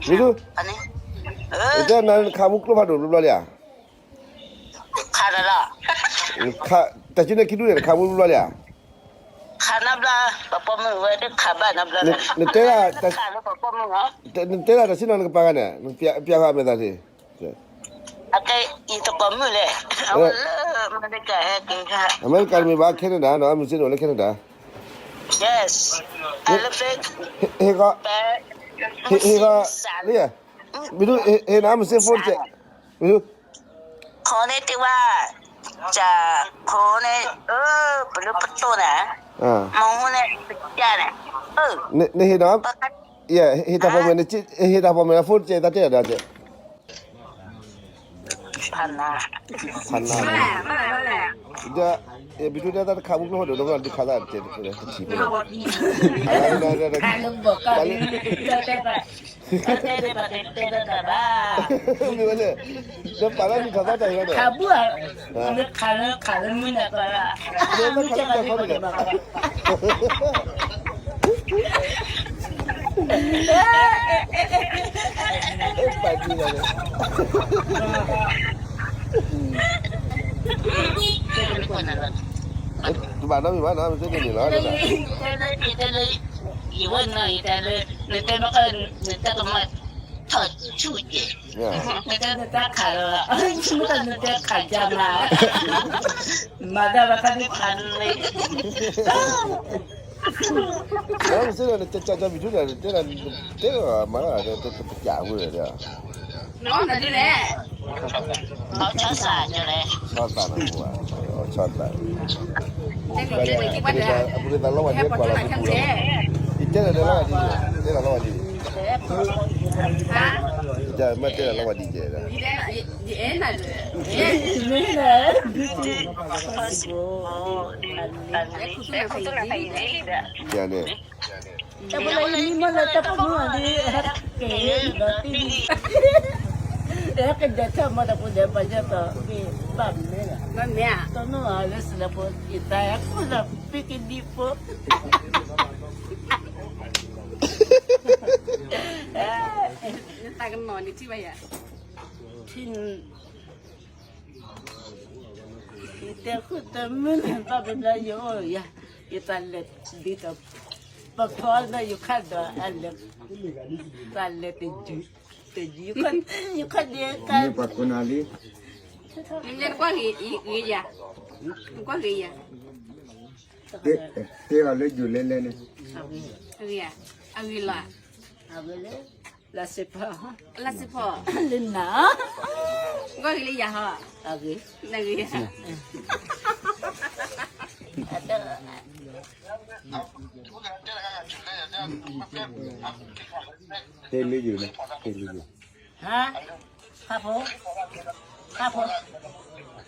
မ့ၢ်ဒု, တဲနၤနခးမူကျိဖးဒိၣ်ဘျီဘျီလံဧါ, ခးတၢ်လီၤ, တၢ်စုန့ၣ်ခံဒူၣ်န့ၣ် နခးမူဘျီဘျီလံဧါ, ခးနဘျီ, ပှၤပိာ်မုၣ်ဝဲတခးဘၣ်နဘျီ, နတဲဒၣ်, နတဲဒၣ်တၢ်စုနီၤနကပၤဂၤန့ၣ် ပျးဃာ်အမဲာ်သၣ်ထံ အမဲရကၤတမ့ၢ်ဘၣ် Canada နီၤ, အမုၢ်စ့န့ၣ်အိၣ်လၢ Canada, ဟ့ၣ်, ဟ့ၣ်, မ့ၢ်ဒု, ဟ့ၣ်နၤအမုၢ်စ့ phone တကဲး, မ့ၢ်ဒု, ခိန့ၣ်တ့ဝါ, ခိန့ၣ်, ပလၢပတိၢ်န့ၣ်, မဟူန့ၣ်, ပကန့ၣ်, နဟ့ၣ်နီၤ, ဟ့ၣ်တၢ်ပိာ်မုၣ်, ဟ့ၣ်တၢ်ပိာ်မုၣ် phone တကဲး တၢ်တဲဒၣ်ဒီး ဖးနါ, ဒီး, ဘံထူတဲတၢ်တခးမူကျိဖးဒိၣ် ဒိကနၣ်ဒုးခးသးတထံၣ်ဖိလီၤ, မ့ၢ်ဝဲန့ၣ်, ဒီးပာ်လၢဒုးခးသးတၢ်အံၤလီၤဒီး, ခးဘူၣ်ဧါ, ခးလၢခးလၢမုၢ်နၤပၤလၢ, ပာ်ဒ်လီၤန့ၣ် တဘၣ်နီတမံၤဘၣ်နီၤ, မ့ၢ်တဲန့ၣ်လီၤ, ယဝဲနီၤ ယတဲလၢ, နတဲဘၣ်, နတဲကမၣ်, ထီၣ်ဆူၣ်ကဲး, နတဲနတၢ်ခးလီၤ, နတဲခးယၤမး, မၤတၢ်ဘၣ်ခါဒုးခးလၢ မ့ၢ်စ့ၢ်ကီး နကကၠီဘံထူဒီး တဲဒၣ်, တဲဒၣ်မၤလၢ တပစၢ်ဝဲဒီး, ဆီသၣ်နၤ, ဆီသၣ်, အပူၤသးလီဝဲဒ်ကွၢ်လီၤပူၤလီၤ, ယတဲဒၣ်လီဝဲဒ်, တဲဒၣ်လီဝဲဒ်, မ့ၢ်တဲဒၣ်လီဝဲဒ်ကဲဒီး န့ၣ်, တၢ်ဖိလၢယမံမီၢ်လၢတၢ်ဖိမုၣ်အီၤဒ်, ဟဲက့ၤဒီးတံၢ်, ဟဲက့ၤဒီးထၢမီတၢ်ဖိဒီး ပှၤယဲၢ်တီၤ က့ၤဘၣ်မ့ၢ်လီၤ, တနီၢ်အီၤလၢစလၢဖိ ယတၢ်ဟဲခိၣ်လီၤ ပ့ၤကဒံဖိ, နတၢ်ကနီၤန့ၣ်ထံၣ်ဘၣ်ယၤ, ထံၣ် ယတဲဃုာ်တမုၢ်လၢ်ဘၣ်ဘျီယအိၣ်ယၤ, ယသးလဲၤဒ်သိး, ပဖီလၢယခၣ်ဒီးအလဲၤ, သးလဲၤတယုၢ်, တယုၢ်, ယခီၣ်ဒ့ကါ, နကွၢ်ဂ့ၤယၤ, နကွၢ်ဂ့ၤယၤ, တဲအီၤလၢယိၤလဲလဲန့ၣ်, အဂ့ၤလီၤ, လၢစ့ၢ်ဖီ, လၢစ့ၢ်ဖီ, လၢနၤ, ကွၢ်ဂ့ၤလၢယၤဟီ, အဂ့ၤ, နဂ့ၤ, တဲလၢယိၤန့ၣ်, တဲလၢယိၤ, ဟါ, ဖးဖိ, ဖးဖိ,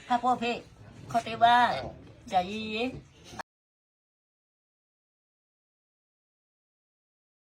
ဖးဖိဖ့, ခီၣ်တ့ၢ်ဘၣ်, ယၤယံယံ